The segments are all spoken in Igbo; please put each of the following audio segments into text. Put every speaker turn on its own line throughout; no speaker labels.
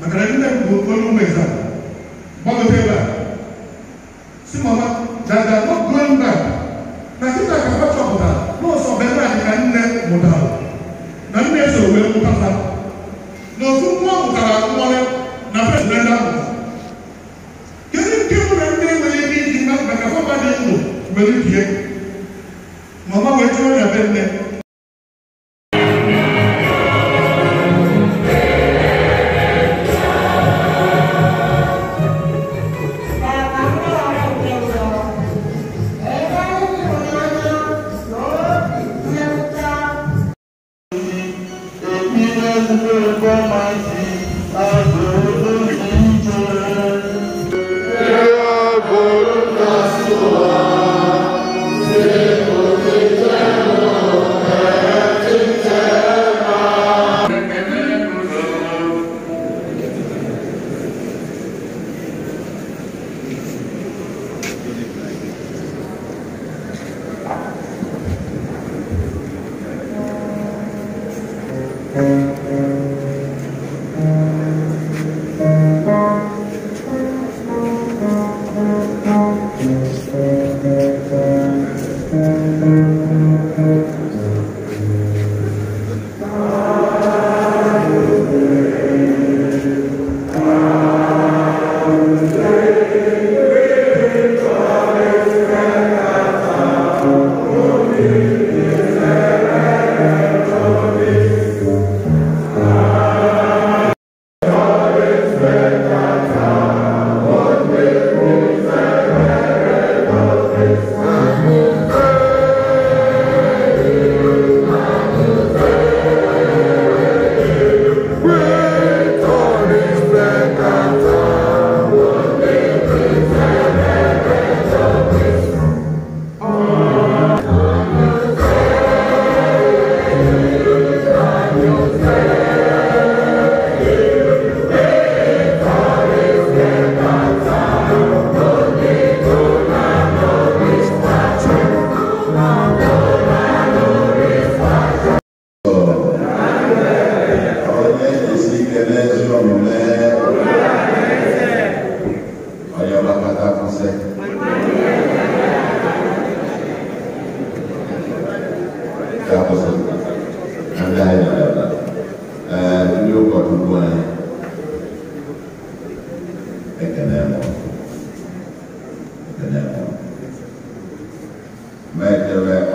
Maka na nne m bụ onye ụmụ eze gbagote ebe a si mama that they are not going back. Na kịta ka fa chọpụtara n'ọsọ Bernard ka nne mụtara na nne soro wee mụta fa na ofu nwa mụtara nwere na president ahụ. Kedu nke bụ na nne enweghị ike iji maka papa dị ndụ nwere ike mama wee chọrọ na be nne.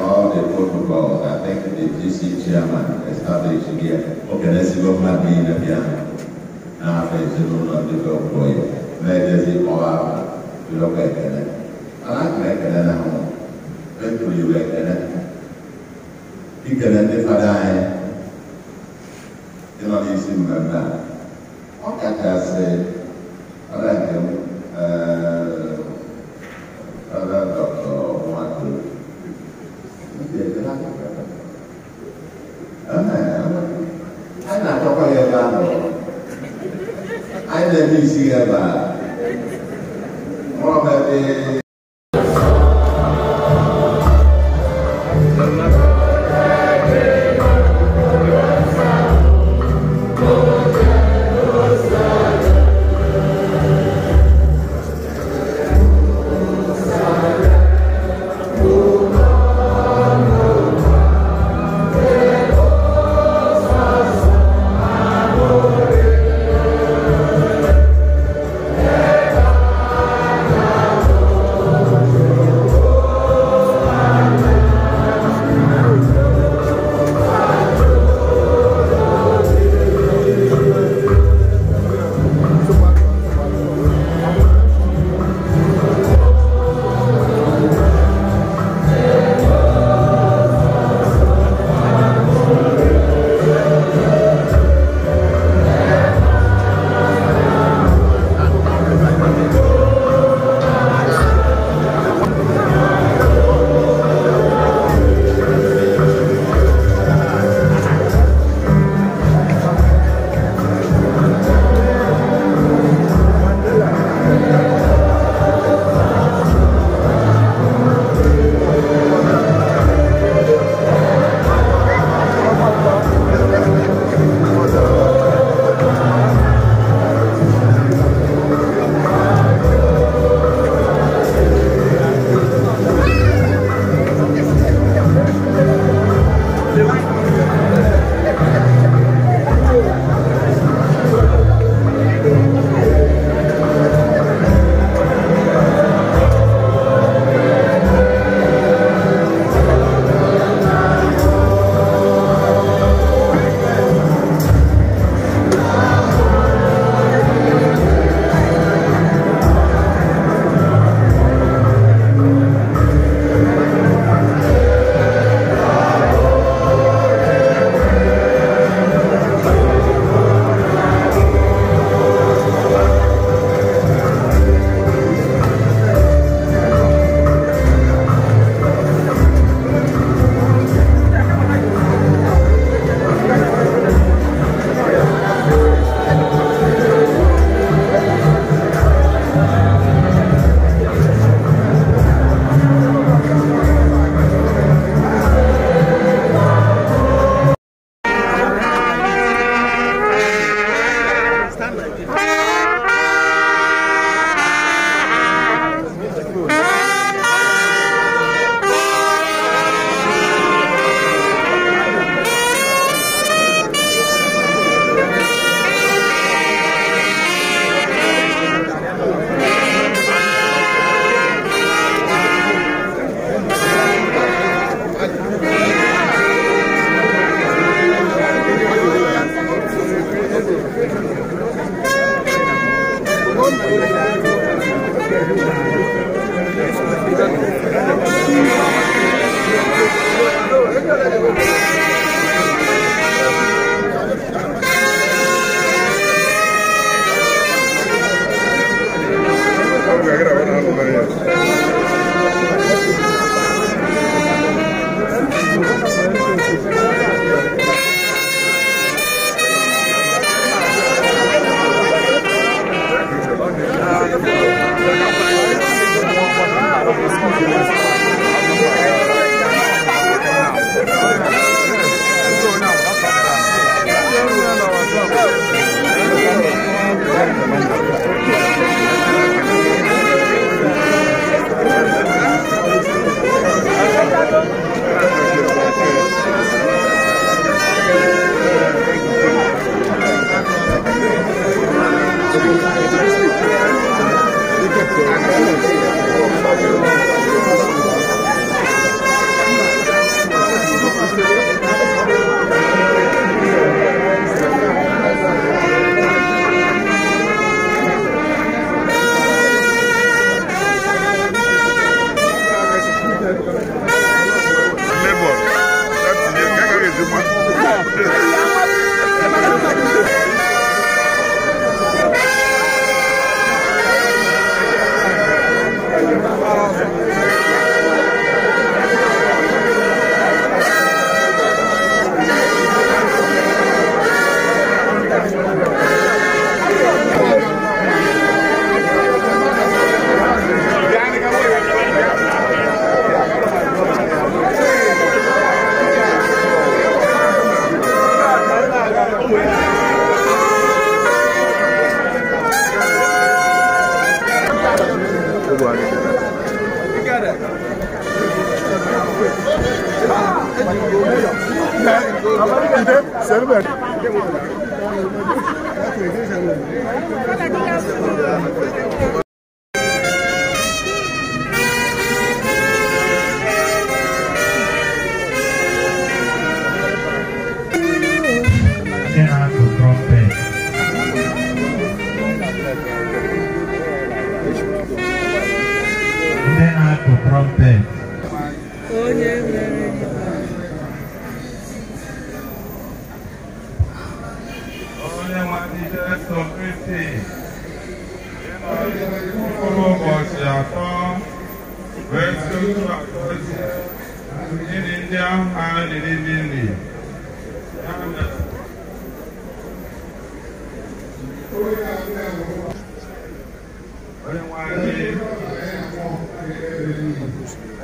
All the protocols, I think the GC chairman established here. Okay, let's go back in the piano. Now, I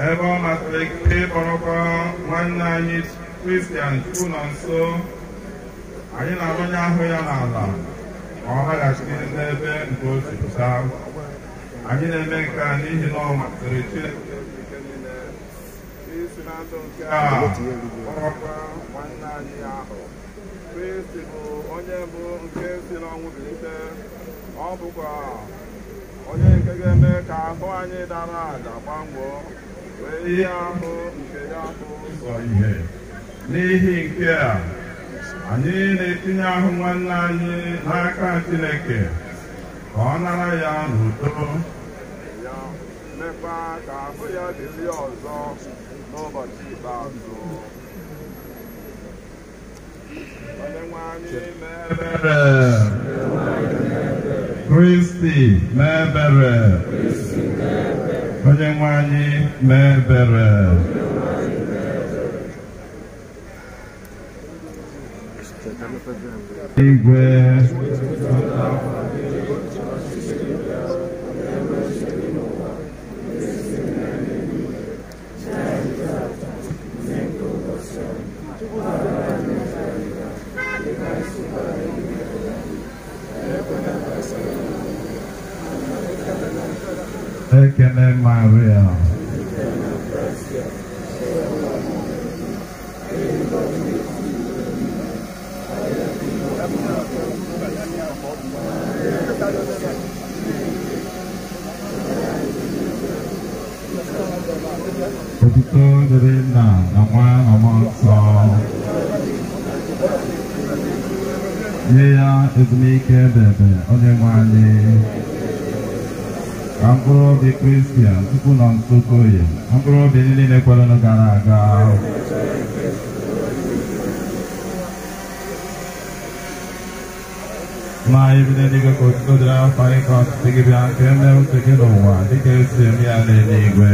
Ebe ọ masịrị ịkpọrọkwa nwanne anyị Kristian Chukwu nọ nso, anyị na-arụnye ahụ ya n'ala ma ọ laghachiri n'ebe nke o si pụta. Anyị na-eme nke a n'ihi na ọ masịrị Chineke isi na ndụ nke a kpọrọkwa nwanne anyị ahụ. Kristi bụ onye mbụ nke si n'ọnwụ bilite, ọ bụkwa onye nke ga-eme ka ahụ anyị dara ada gbanwee wee ihe ahụ nke ya bụ ụzọ ihe. N'ihi nke a, anyị na-etinye ahụ nwanne anyị n'aka Chineke ka ọ nara ya n'udo, ya mekwa ka ahụ ya dịrị ọzọ n'ụbọchị ikpeazụ. Onyenwe anyị mee ebere. Kristi mee ebere. Onyenwe anyị mee ebere. Igwe Ekene Maria. Otuto dịrị Nna na Nwa na Mmụọ Nsọ. Nye ya ezumike ebebe Onyenwe anyị. Ka mkpụrụ obi Kristian Chukwu nọ nso Okoye, mkpụrụ obi ndị niile kwerenụ gara aga. Ma anyị bi n'eluigwe ka otuto dịrị afa gị ka ọchịchị gị bịa ka e mee uche gị n'ụwa dịka esi eme ya n'eluigwe.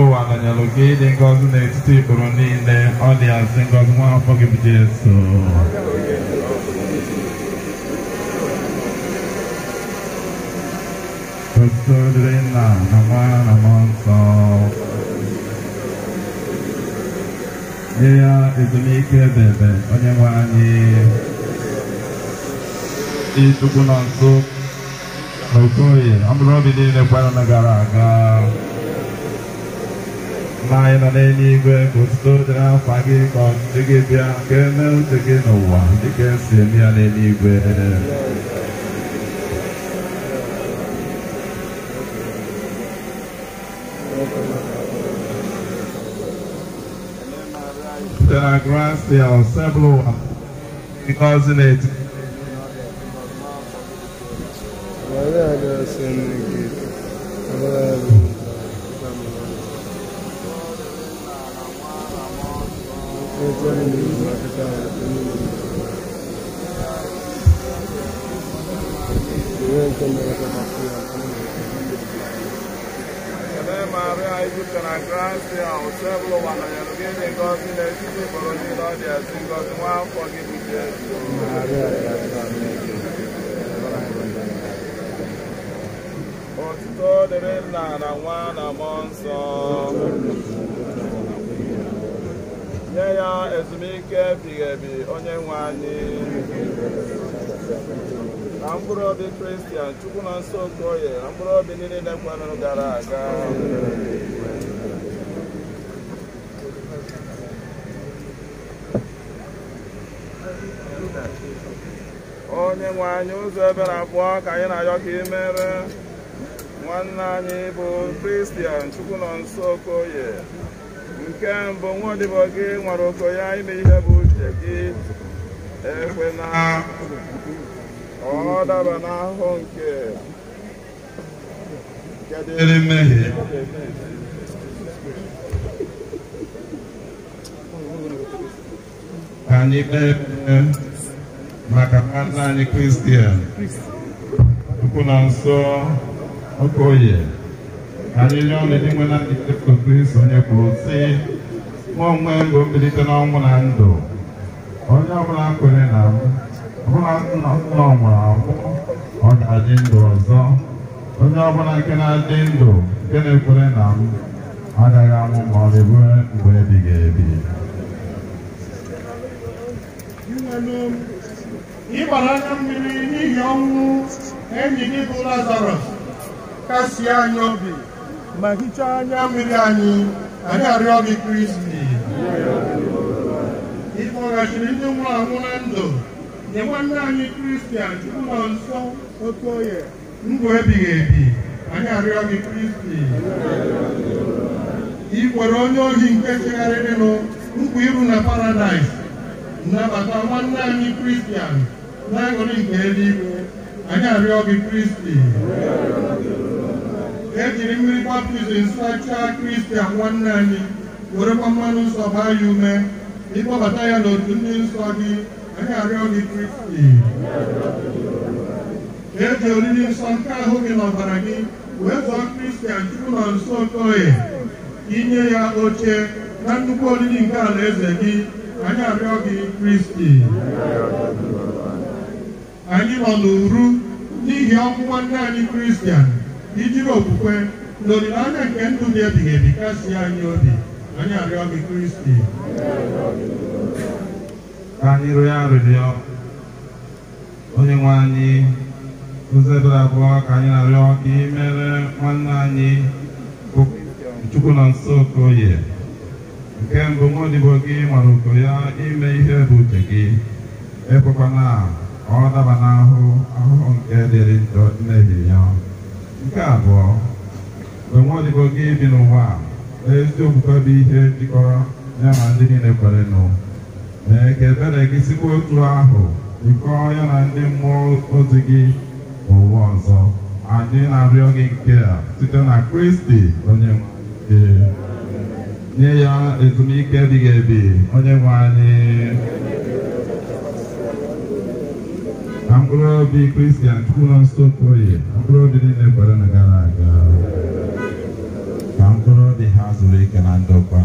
Ụwa nọnyelụ gị dị ngọzi n'etiti ikporo niile, ọ dị asị ngọzi nwa afọ gị bụ Jesu. Otuto dịrị Nna na Nwa na Mmụọ Nsọ. Nye ya ezumike ebebe onye nwe anyị. Chukwu nọ nso na Okoye, mkpụrụ obi niile kwere na gara aga. Nna anyị nọ n'eluigwe ka otuto dịrị afa gị ka ọchịchị gị bịa ka e mee uche gị n'ụwa dịka esi eme ya n'eluigwe. Site na grasia Osebụlụwa ngọzi n'etiti Otuto dịrị Nna na Nwa na Mmụọ Nsọ. Nye ya ezumike ebighị ebi onye nwe anyị. Na mkpụrụ obi Kristian Chukwu nọ nso Okoye, na mkpụrụ obi niile kwenụrụ gara aga. Onye nwe anyị, ụzọ ebere abụọ ka anyị na-arịọ ka ị mere nwanne anyị bụ Kristian Chukwu nọ nso Okoye. Nke mbụ, nwa odibo gị nwere oko ya ime ihe bụ uche gị, ekwena ọ daba n'ahụhụ nke dịrị mmehie. Ka anyị kpee ekpere maka nwanne anyị Kristian Chukwu nọ nso Okoye. Anyị rịọ n'ịdị nwe na Jesu Kristo onye kwuru sị, mụ onwe m bụ mbilite n'ọnwụ na ndụ. Onye ọbụla kwere na m, ọbụla nna ọ nwụrụ anwụ, ọ ga-adị ndụ ọzọ. Onye ọbụla nke na-adị ndụ nke na-ekwere na m agaghị anwụ ma ọ ruo mgbe ebighị ebi.
Ị gbara anya mmiri n'ihi ọnwụ enyi gị bụ Lazarọs, kasie anyị obi ma hichaa anya mmiri anyị, anyị arịọ gị Kristi. Ị kpọghachiri ndị nwụrụ anwụ na ndụ, nye nwanne anyị Kristian Chukwu nọ nso Okoye ndụ ebighị ebi, anyị arịọ gị Kristi. Ị kwere onye ohi nke chegharịrịnụ nkwa iru na paradaịs, nnabata nwanne anyị Kristian na-aṅụrị nke eluigwe, anyị arịọ gị Kristi. E jiri mmiri baptizim sachaa Kristian nwanne anyị, werekwa mmanụ nsọ gbaa ya ume, ịkpọbata ya n'otu ndị nsọ gị, anyị arịọ gị Kristi. E ji oriri nsọ nke ahụ gị na ọbara gị wee zọọ Kristian Chukwu nọ nso Okoye, inye ya oche na nnukwu oriri nke alaeze gị, anyị arịọ gị Kristi. Anyị nọ n'uru n'ihi ọnwụ nwanne anyị Kristian, ijiri okwukwe na olileanya nke ndụ dị ebighị ebi kasie anyị obi, anyị arịọ gị Kristi.
Ka anyị rịọ arịrịọ. Onye nwe anyị, ụzọ ebere abụọ ka anyị na-arịọ ka ị mere nwanne anyị bụ Chukwu nọ nso Okoye. Nke mbụ, nwa odibo gị nwere oko ya ime ihe bụ uche gị, ekwekwana ka ọ daba n'ahụ ahụhụ nke dịrị njọ mmehie ya. Nke abụọ, mgbe nwa odibo gị bi n'ụwa, ezi okwukwe bụ ihe jikọrọ ya na ndị niile kwerenụ, mee ka ebere gị sikwa otu ahụ Jikọọ ya na ndị mmụọ ozi gị ụwa ọzọ. Anyị na-arịọ gị nke a site na Kristi onye nwe anyị. Nye ya ezumike ebighị ebi, onye nwe anyị. Na mkpụrụ obi Kristian Chukwunonso Okoye, mkpụrụ obi niile kwere na gara aga, ka mkpụrụ obi ha zuru ike na ndokwa.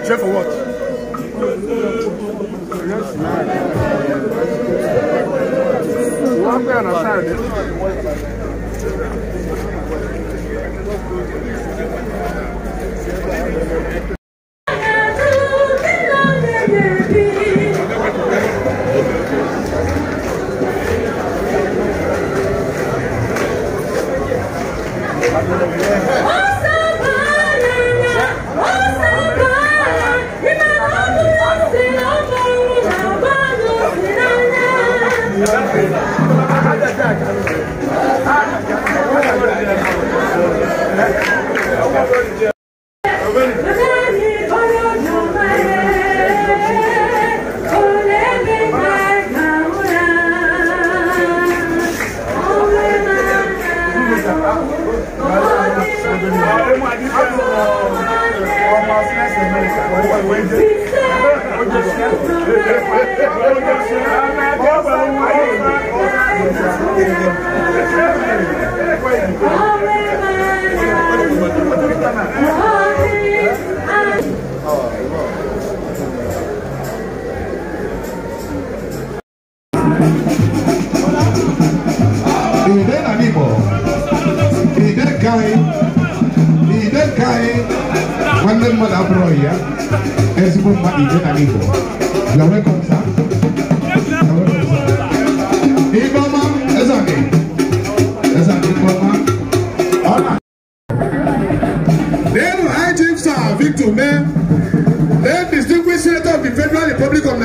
Chef for what?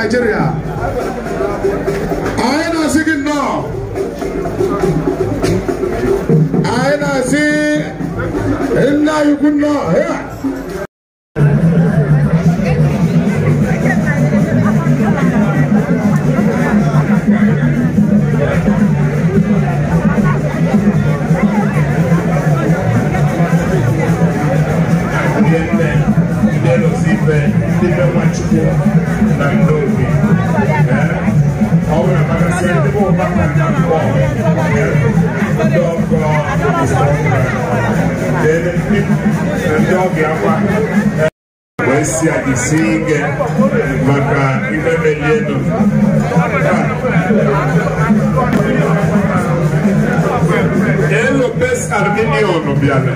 Nigeria. Anyị na-asị gị nnọọ. Anyị na-asị nna anyị ukwu nnọọ.
Wee si a isi ike maka ife melienu. Elo Best Armenian bịara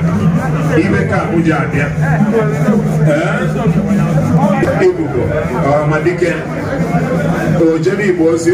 ime ka Abuja abịa. Ebubo Ọhamadike ojere Igbo ozi.